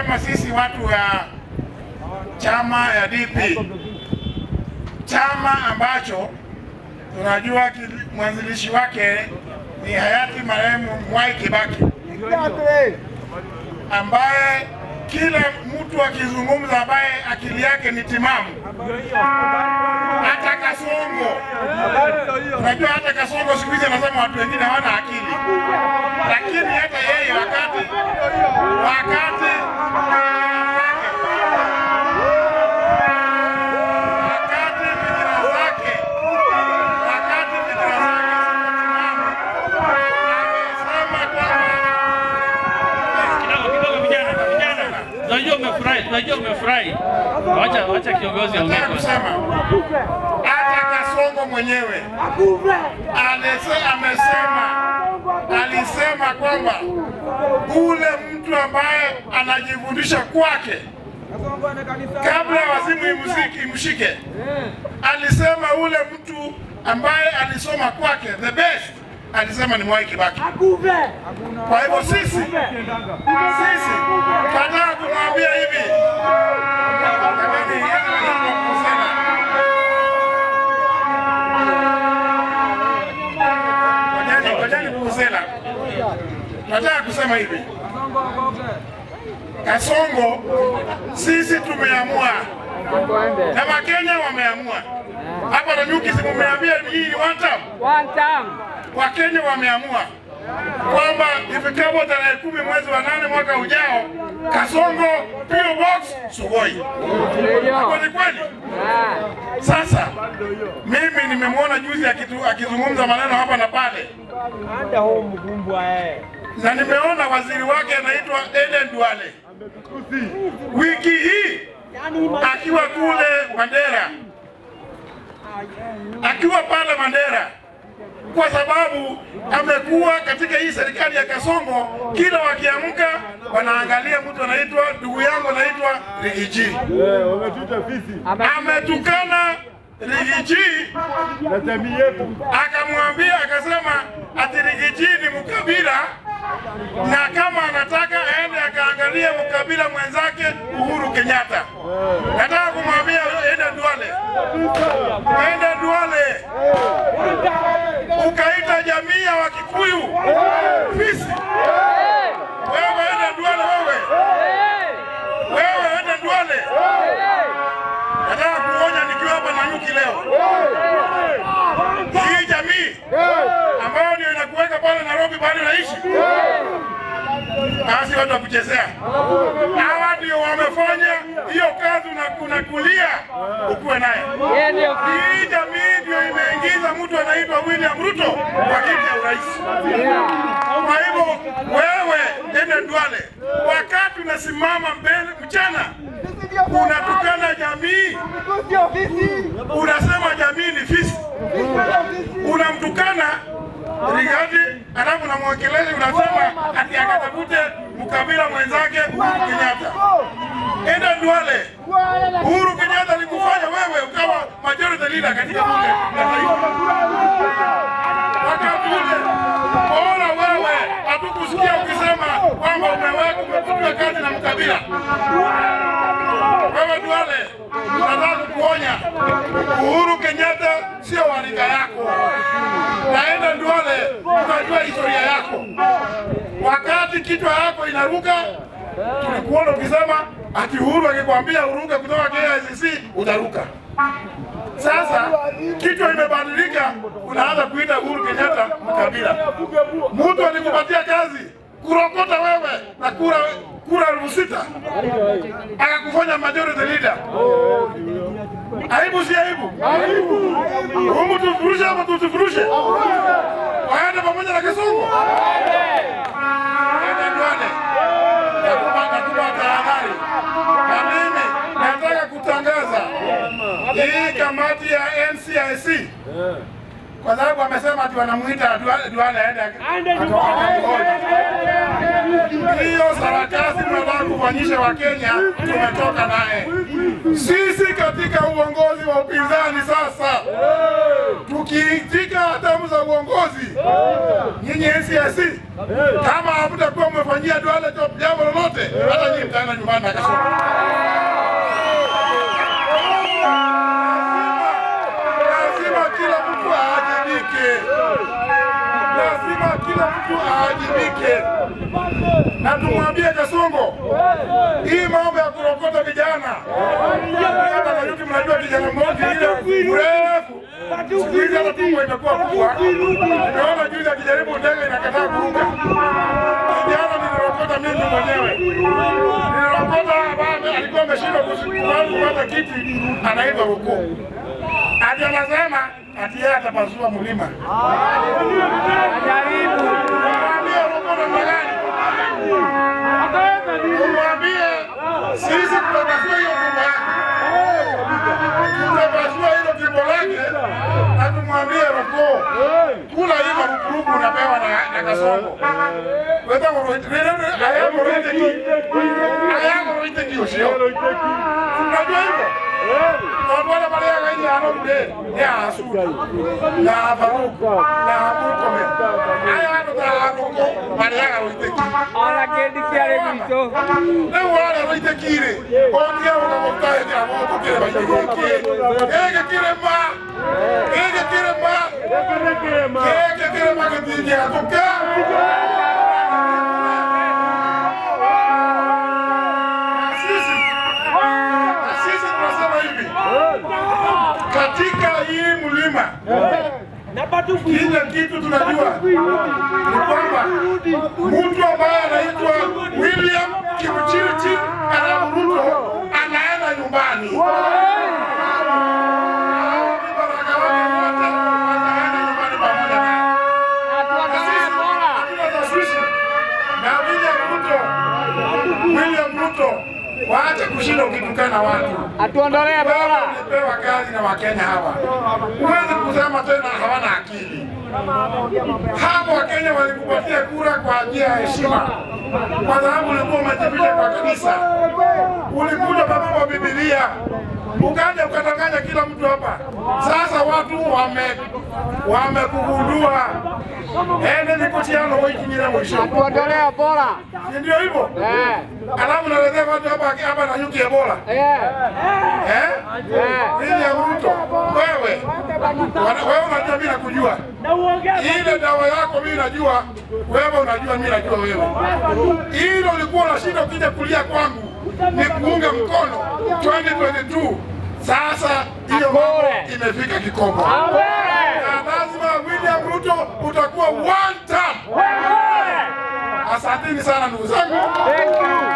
Kama sisi watu wa chama ya DP, chama ambacho tunajua mwanzilishi wake ni hayati marehemu Mwai Kibaki, ambaye kila mtu akizungumza ambaye akili yake ni timamu, hata Kasongo, unajua hata Kasongo siku hizi anasema watu wengine hawana akili, lakini hata yeye wakati fikira zake timamu, amesema kwamba Kidogo kidogo, vijana vijana, tunajua umefurahi, tunajua umefurahi. Wacha kiongozi aongee Nataka kwanza. kusema hata Kasongo mwenyewe amesema alisema kwamba ule mtu ambaye anajifundisha kwake kabla wazimu imshike, alisema ule mtu ambaye alisoma kwake the best, alisema ni Mwai Kibaki. Kwa hivyo sisi tunataka kumwambia hivi, jamani, kusema ngojeni, ngojeni kusema, nataka kusema hivi, Kasongo, sisi tumeamua na Wakenya wameamua hapa Nanyuki, si mumeambia hii ni one term? One term. Wakenya wameamua kwamba ifikapo tarehe 10 mwezi wa 8 mwaka ujao, Kasongo P.O. Box Sugoi. Hapo ni kweli? Sasa mimi nimemwona juzi akizungumza maneno hapa na pale, na nimeona waziri wake anaitwa Aden Duale wiki hii akiwa kule Mandera, akiwa pale Mandera, kwa sababu amekuwa katika hii serikali ya Kasongo, kila wakiamka wanaangalia mtu anaitwa ndugu yangu anaitwa Riggy G. Wametuita fisi Ametukana Riggy G na jamii yetu. Akamwambia akasema ati Riggy G ni mkabila na kama anataka aende akaangalie mkabila mwenzake Uhuru Kenyatta. Nataka kumwambia Aden Duale, Aden Duale, ukaita jamii ya Wakikuyu fisi. Wewe Aden Duale, wewe Aden Duale, nataka kuonya nikiwa hapa Nanyuki leo, hii jamii ambayo ndio inakuweka pale Nairobi bado naishi, basi watu wa kuchezea hawa ndio wamefanya hiyo kazi, unakulia ukuwe naye. Yeye ndio Hii jamii ndio imeingiza mtu anaitwa William Ruto kwa kiti ya urais. Kwa hivyo wewe Aden Duale, wakati unasimama mbele mchana unatukana jamii, unasema jamii ni fisi, unamtukana Rigathi, alafu unamwekelea unasema ati akatafute mkabila mwenzake Uhuru Kenyatta. Aden Duale, Uhuru Kenyatta alikufanya wewe ukawa majority leader katika bunge la taifa. Wakati ule bora wewe hatukusikia ukisema kwamba umeweka umefutwa kazi na mkabila. Wewe Duale, tunataka kukuonya, Uhuru Kenyatta sio wa rika yako. Naenda Duale, tunajua historia yako. Wakati kichwa yako inaruka, tulikuona ukisema ati Uhuru akikwambia uruke kutoka KICC utaruka. Sasa kichwa imebadilika, unaanza kuita Uhuru Kenyatta mkabila. Mtu alikupatia kazi kurokota wewe na kura 6,000 akakufanya majority leader. Aibu si aibu? Humu tufurushe ama tusifurushe? Waende pamoja na Kasongo. Aden Duale, nakupa tahadhari, na mimi nataka kutangaza hii kamati ya NCIC kwa sababu amesema ati wanamuita Duale aende hiyo sarakasi tunataka kufanyisha Wakenya, tumetoka naye sisi katika uongozi wa upinzani. Sasa tuki Mkiitika hatamu za uongozi, nyinyi NCIC, kama hamtakuwa mmefanyia Duale jambo lolote, hata nyinyi mtaenda nyumbani na Kasongo. Lazima kila mtu aajibike, lazima kila mtu aajibike, na tumwambie Kasongo hii mambo ya kurokota vijana. Hata Nanyuki mnajua kijana mmoja ile mrefu, siku hizi hata tumbo imekuwa kubwa. Nimeona juzi akijaribu ndege inakataa kuruka. Kijana nilirokota mimi mwenyewe, nilirokota ambaye alikuwa ameshindwa kupata kiti, anaitwa Rukuu. Ati anasema ati yeye atapasua mlima. Mwambie Rukuu namna gani? Umwambie sisi tutapasua hiyo tumbo yake, tutapasua hilo tumbo lake, na tumwambie Rukuu, kula hii marupurupu unapewa na Kasongo. Ayagoroiteki ucio unajua hivyo tondu aria mariaga inyano rure ni a Sudi na Faruku na Murkomen, aya andu ta Ruku mariaga ruiteki Ona kĩndĩ kĩarĩ gwitũ. Rĩu warĩa ruiteki rĩ, ũtige gũka hĩndĩ ya gũkũ kĩrĩma-inĩ gĩkĩ, gĩkĩ kĩrĩma, gĩkĩ kĩrĩma, gĩkĩ kĩrĩma gĩtingĩhatũka. Na sisi tunasema hivi, katika hii mlima kila kitu tunajua ni kwamba mtu ambaye anaitwa William Kipchirchir Arap Ruto anaenda nyumbani. Vibaraka wake wote wataenda nyumbani pamoja naye. Na sisi hatuna tashwishi na William Ruto. William Ruto, waache kushinda ukitukana watu. Atuondolee Wewe bora. ulipewa kazi na Wakenya hawa, huwezi kusema tena hawana akili. Hapo Wakenya walikupatia kura kwa njia ya heshima, kwa sababu ulikuwa umejificha kwa kanisa, ulikuja baba wa Biblia, ukaja ukatanganya kila mtu hapa. Sasa watu wamekugundua, ende nikutiano woikinyira mwisho, Atuondolee bora. si ndio hivyo? Eh. Alafu naletea watu hapa hapa Nanyuki Ebola, Eh. eh? Eh. William Ruto, wewe wewe unajua mimi nakujua. Ile dawa yako mimi najua, wewe unajua mimi najua wewe. Ile ulikuwa unashinda ukija kulia kwangu ni kuunga mkono 2022. Sasa hiyo mambo imefika kikomo. Na lazima William Ruto utakuwa one term. Asanteni sana ndugu zangu. Thank you.